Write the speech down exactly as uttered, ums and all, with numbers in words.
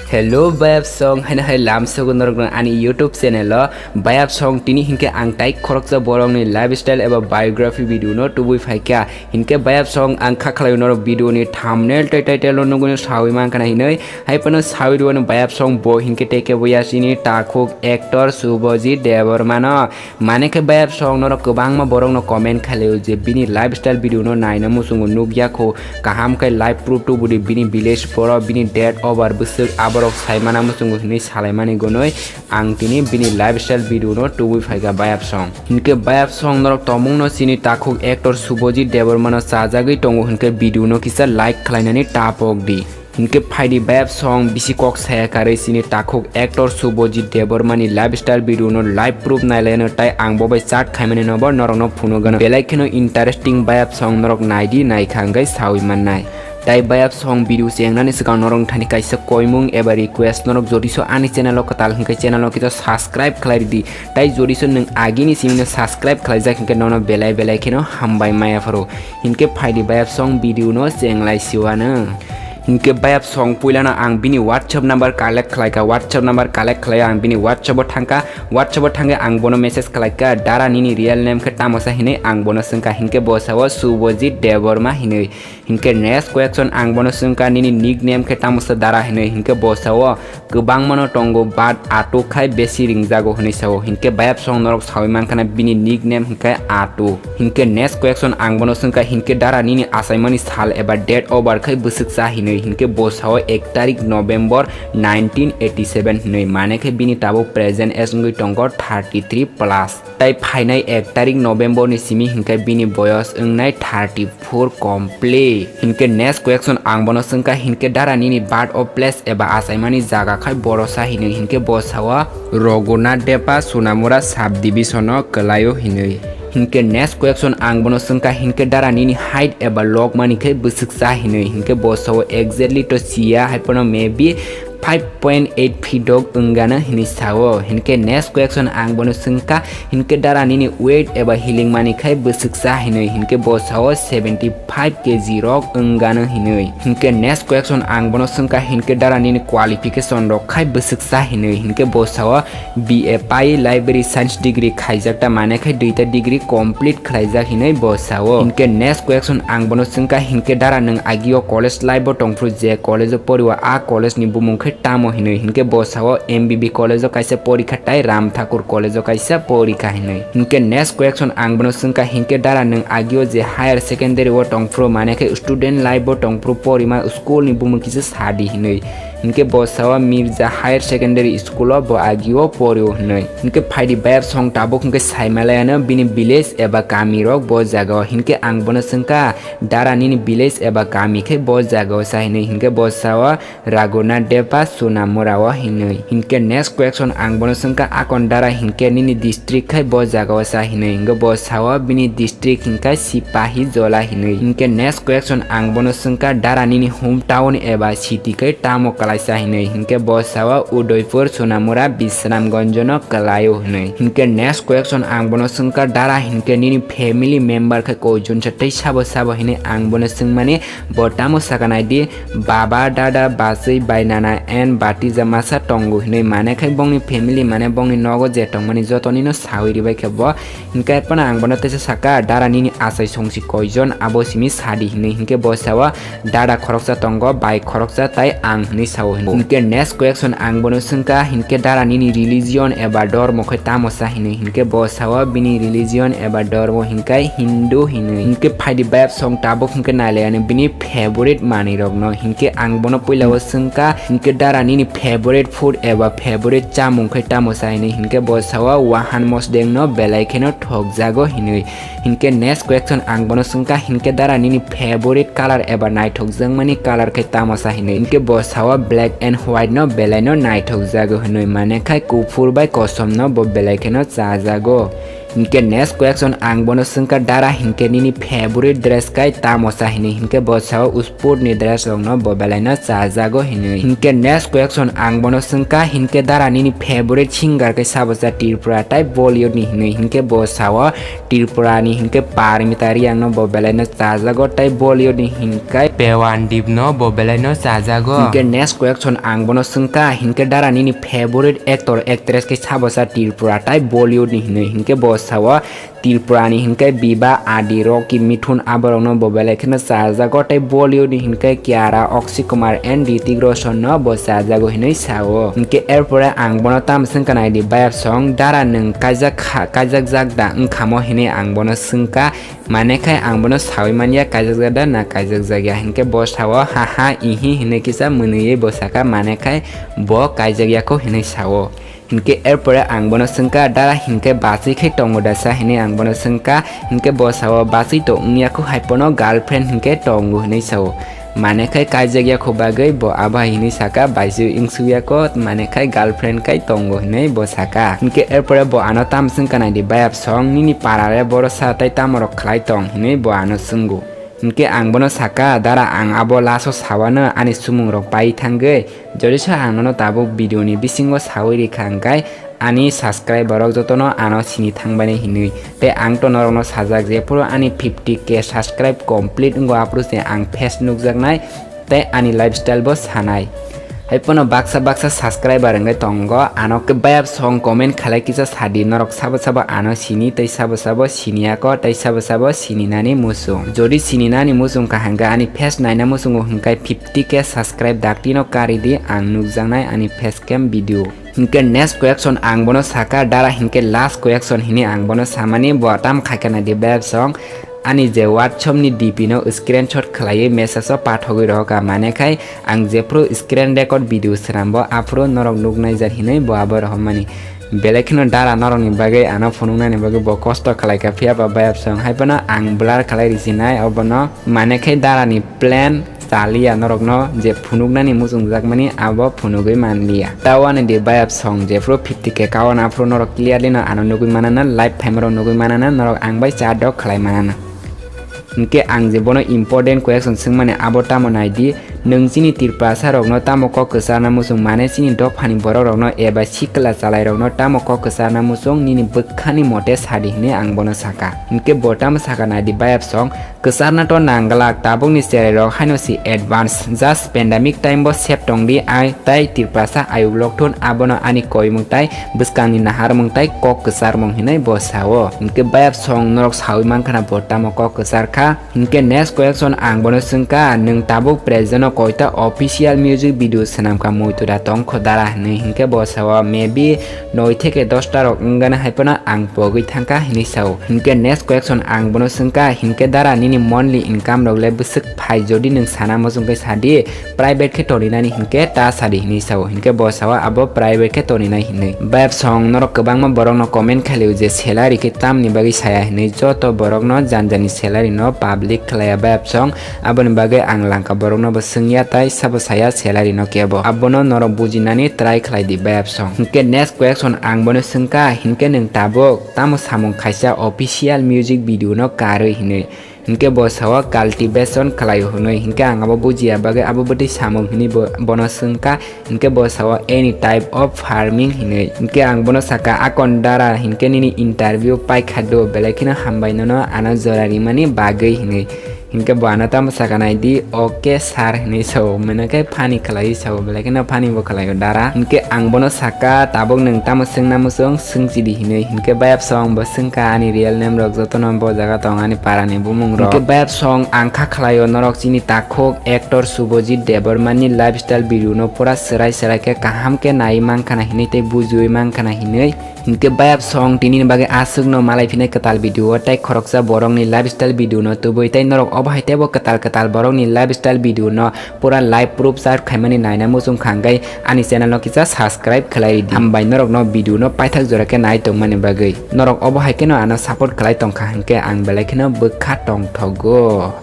Hello bayap song, haino hai lamsogo norokno ani YouTube channel o. Bayap song, tini hinkhe ang tai khoroksa borokni lifestyle eba biography video no tubui phaikha. Hinkhe bayap song, ang kha khlai norok video ni thumbnail tei title no nugui sawi mankha na hinwi. Hai phano sawi rwani bayap song, bo hinkhe tei kebo yasini takhuk actor Subhajit Debbarma no. Mane khe bayap song norok kwbangma borokno comment khailai o je bini lifestyle video no naina muchungo nukya kho, kaham khe life proof tubudi bini village boro bini date over bwswk aborok saimana muchungo hinwi salaimani gonwi ang tini bini lifestyle video no tubui phaikha bayap song. Hinkhe bayap song norok tongmungno chini takhuk actor Subhajit Debbarma no chajagwi tongo hinkhe video no kisa like khlainani tapok di. Hinkhe phaidi bayap song bisi kok saya karwi chini takhuk actor Subhajit Debbarma ni lifestyle video no live proof nailaino tai ang bo bai chat khaimani no bo norok no phunuk gano belai kheno interesting bayap song norok naidi naikha hwnkhe sawi mannai. Tai bayap song video chengnani swkang norok thani kaisa koimung eba request norok jodiso ani channel o kwtal hwnkhe channel o kisa subscribe khlai ridi tai jodiso nwng agini simi no subscribe khlaijak hwnkhe nono belai belai kheno hambai maya pharo. Hinkhe phaidi bayap song video no chenglai siwano. Hinkhe bayap song puilano ang bini WhatsApp number collect khlaikha, WhatsApp number collect khlai ang bini WhatsApp o thangkha, WhatsApp o thangwi ang bono message khlaikha, dara nini real name khe tamo sa hinwi ang bono swngkha, hinkhe bo sao Subhajit Debbarma hinwi. Hinkhe next question ang bono swngkha nini nickname khe tamo sa dara hinwi, hinkhe bo sao kwbangmano tongo but Atu khai besi ringjago hinwi sao, hinkhe bayap song norok sawi mankha na bini nickname hinkhe Atu. Hinkhe next question ang bono swngkha hinkhe dara nini achaimani sal eba date over khai bwswk cha hinwi, hinkhe bo sao ek tarik November nineteen eighty seven hinwi, mane khe bini tabuk present age wngwi tongo thirty three plus. Tai phainai ek tarik November ni simi hinkhe bini boyos wngnai thirty four complete. Hinkhe next question ang bono swngkha hinkhe dara nini birth of place eba achaimani jaga khai boro sa hinwi, hinkhe bo sao Raghunath Depa Sonamura subdivision o kwlaio hinwi. Hinkhe next question ang bono swngkha hinkhe dara nini height eba log mani khai bwswk cha hinwi, hinkhe bo sao exactly to siya hai phano maybe five point eight feet dok wngano hinwi sao. Hinkhe next question ang bono swngkha hinkhe dara nini weight eba hiling mani khai bwswk cha hinwi, hinkhe bo sao seventy five K G rok wngano hinwi. Hinkhe next question ang bono swngkha hinkhe dara nini qualification rok khai bwswk cha hinwi, hinkhe bo sao B A pai library science degree khaijak ta mane khai duita degree complete khlaijak hinwi bo sao. Hinkhe next question ang bono swngkha hinkhe dara nwng agio college life bo tongphuru je college o poriwo a college ni bumung khai tamo hinwi, hinkhe bo sao M B B college o kaisa porikha tai Ram Thakur college o kaisa porikha hinwi. Hinkhe next question ang bono swngkha hinkhe dara nwng agio je higher secondary o tongphuru mane khai student life bo tongphuru porima school ni bumung kisa sadi hinwi. Hinkhe bo sao Mirza Higher Secondary School o bo agio porio hinwi. Hinkhe phaidi bayap song tabuk hinkhe saimalaiano bini village eba kami rok bo jaga o. Hinkhe ang bono swngkha dara nini village eba kami khe bo jaga o sa hinwi. Hinkhe bo sao Raghunath Depa Sonamura o hinwi. Hinkhe next question ang bono swngkha akon dara hinkhe nini district khai bo jaga o sa hinwi. Hinkhe bo sao bini district hinkhe Sipahi Jola hinwi. Hinkhe next question ang bono swngkha dara nini home town eba city khe tamo kwlaisa hinwi, hinkhe bo sao Udaipur, Sonamura, Bisramganj no kwlaio hinwi. Hinkhe next question ang bono swngkha dara hinkhe nini family member khe koijon sa tei sabo sabo hinwi ang bono swngmani, bo tamo sakha naidi, baba, dada, bachwi, bai, nana and batija masa tongo hinwi, mane khai bongni family mane bongni nogo je tongmani jotonino sawi ribai khe bo. Hinkhe phano ang bono teisa sakha, dara nini achai songsi koijon, abo simi sadi hinwi. Hinkhe bo sao dada khoroksa tongo, bai khoroksa tai ang hinwi sao hinwi. Hinkhe next question ang bono swngkha, hinkhe dara nini religion eba dormo khe tamo sa hinwi. Hinkhe bo sao bini religion eba dormo hinkhe Hindu hinwi. Hinkhe phaidi bayap song tabuk hinkhe nailaiani bini favorite manwi rokno. Hinkhe ang bono puila o swngkha, hinkhe dara nini favorite food eba favorite chamung khe tamo sa hinwi. Hinkhe bo sao wahan mosdeng no belai kheno thokjago hinwi. Hinkhe next question ang bono swngkha, hinkhe dara nini favorite color eba naithokjakmani color khe tamo sa hinwi. Hinkhe bo sao black and white no belai no naithokjago hinwi, mane khai kuphur bai kosom no bo belai kheno chajago. Hinkhe next question ang bono swngkha, Dara hinkhe nini favorite dress khai tamo sa hinwi? Hinkhe bo sao sports ni dress rokno bo belaino chajago hinwi. Hinkhe next question ang bono swngkha, hinkhe Dara nini favorite singer khe sabo sa Tripura tai Bollywood ni hinwi? Hinkhe bo sao Tripura ni hinkhe Parmita Reang no bo belaino chajago tai Bollywood ni hinkai Pewan Deep no bo belaino chajago. Hinkhe next question ang bono swngkha, hinkhe Dara nini favorite actor actress khe sabo sa Tripura tai Bollywood ni hinwi? Hinkhe bo sao Tripura ni hinkhe Biba, Adi, Rocky, Mithun aborok no bo belai kheno chajago tai Bollywood ni hinkhe Kiara, Akshay Kumar and Hrithik Roshan no bo chajago hinwi sao. Hinkhe erpore ang bono tamo swngkha naidi, bayap song, Dara nwng kaijak kha, kaijak jak da wngkhamo hinwi ang bono swngkha. Mane khai ang bono saui manya kaijakjak da na kaijakjak ya, hinkhe bo sao, "Ha ha, ihi," hinwi kisa mwnwiwi bo saka, mane khai bo kaijakya kho hinwi sao. Hinkhe erpore ang bono swngkha, "Dara hinkhe bachwi khai tongo da sa?" hinwi ang bono swngkha, hinkhe bo sao, "Bachwi to wngya kho, haiphano girlfriend hinkhe tongo," hinwi sao. Mane khai kaijakya kho bagwi bo abo hai hinwi saka, "Baisi wngsukya kho, mane khai girlfriend khai tongo," hinwi bo saka. Hinkhe erpore bo ano tamo swngkha naidi, "Bayap song, nini para re boro sa tai tamo rok khlai tong?" hinwi bo ano swngo. Hinkhe ang bono saka, "Dara, ang abo last o sawano ani sumung rok pai thangwi, jodi sa ang nono tabuk video ni bisingo saui rikha hwnkhe ani subscriber rok jotono ano sini thangbani hinwi. Tei ang to norokno sajak, jephuru ani fifty K subscribe complete wngo aphuru se ang face nukjaknai tei ani lifestyle bo sanai." Haiphano baksa baksa subscriber wngwi tongo, ano khe bayap song comment khalai kisa sadi, norok sabo sabo ano sini tei sabo sabo siniya kho tei sabo sabo sininani muchung. Jodi sininani muchung kha hwnkhe ani face naina muchungo hwnkhe fifty K subscribe daktino karidi, ang nukjaknai ani face cam video. Hinkhe next question ang bono saka, "Dara hinkhe last question," hinwi ang bono samani, bo tam khaikha naidi, bayap song, ani je WhatsApp ni D P no screenshot khlaiwi message o pathogwi rohorkha, mane khai ang jephuru screen record video swnambo aphuru norok nuknai jar hinwi bo abo rohormani. Belai kheno Dara norokni bagwi ano phunuknani bagwi bo kosto khlaikha, phiya ba bayap song, haiphano ang blur khlai risinai obono, mane khai Dara ni plan chaliya norokno je phunuknani muchungjakmani abo phunugwi manliya. Tawani di bayap song, jephuru fifty K kawan aphuru norok clearly no ano nugwi manana, live phaimorok nugwi manana, norok ang bai cha dok khlai manana. Hinkhe ang je bono important question swngmani abo tamo naidi, nwng chini Tiprasa rokno tamo kok kwcharna muchung, mane chini dophani borok rokno eba sikla chalai rokno tamo kok kwcharna muchung, nini bwkhani mote sadi hinwi ang bono saka. Hinkhe bo tamo saka naidi bayap song, Kwcharna to nangglak, tabukni cherairok haino si advance. Just pandemic time bo safe tongdi, ai tai Tiprasa ayuk lokthun, abono ani koimung tai bwskangni naharmung tai kok kwcharmung hinwi bo sao. Hinkhe bayap song norok saui mankha na bo tamo kok kwchar kha. Hinkhe next question ang bono swngkha, nwng tabuk present o koita official music video swnamkha, muitu da tongkho dara hinwi? Hinkhe bo sao, maybe noi theke dosta rok wngana haiphano ang pogwi thangkha hinwi sao. Hinkhe next question ang bono swngkha, hinkhe dara nini monthly income rok le bwswk phai, jodi nwng sana muchung khe sadi, private khe toninani hinkhe ta sadi hinwi sao. Hinkhe bo sao abo private khe toninai hinwi. Bayap song norok kwbangma borokno comment khailio je salary khe tamni bagwi saya hinwi, joto borokno janjani salary no public khlaiya bayap song. Aboni bagwi ang langka borokno bo swngya tai sabo saya salary no kebo. Abono norok bujinani try khlai di bayap song. Hinkhe next question ang bono swngkha, hinkhe nwng tabuk tamo samung khaisa official music video no karwi hinwi? Hinkhe bo sao cultivation khlaio hinwi. Hinkhe ang abo bujiya bagwi abo bwtwi samung hinwi bo, bono swngkha. Hinkhe bo sao any type of farming hinwi. Hinkhe ang bono saka, akon dara hinkhe nini interview paikha do, belai kheno hambai nono ano jora rimani bagwi hinwi. Hinkhe bo ano tamo saka naidi, "Okay sir," hinwi sao, mane khe funny khlaiwi sao, belai kheno funny bo khlaio dara. Hinkhe ang bono saka, "Tabuk nwng tamo swngna muchung, swngchidi," hinwi. Hinkhe bayap song bo swngkha, "Ani real name rok jotono bo jaga tong, ani para ni bumung rok." Hinkhe bayap song ang kha khlaio norok chini takhuk actor Subhajit Debbarma ni lifestyle video no pura swrai swrai khe kaham khe naiwi mankha na hinwi tei bujiwi mankha na hinwi. Hinkhe bayap song tini ni bagwi aswkno malai phinai kwtal video o tei khoroksa borokni lifestyle video no tubui tei norok obo hai teibo kwtal kwtal borokni lifestyle video no pura live proof share khaimani naina muchung kha hwnkhe ani channel no kisa subscribe khlai ridi. Hambai norokno video no paithak jora khe nai tongmani bagwi. Norok obo hai kheno ano support khlai tongkha hwnkhe ang belai kheno bwkha tongthogo.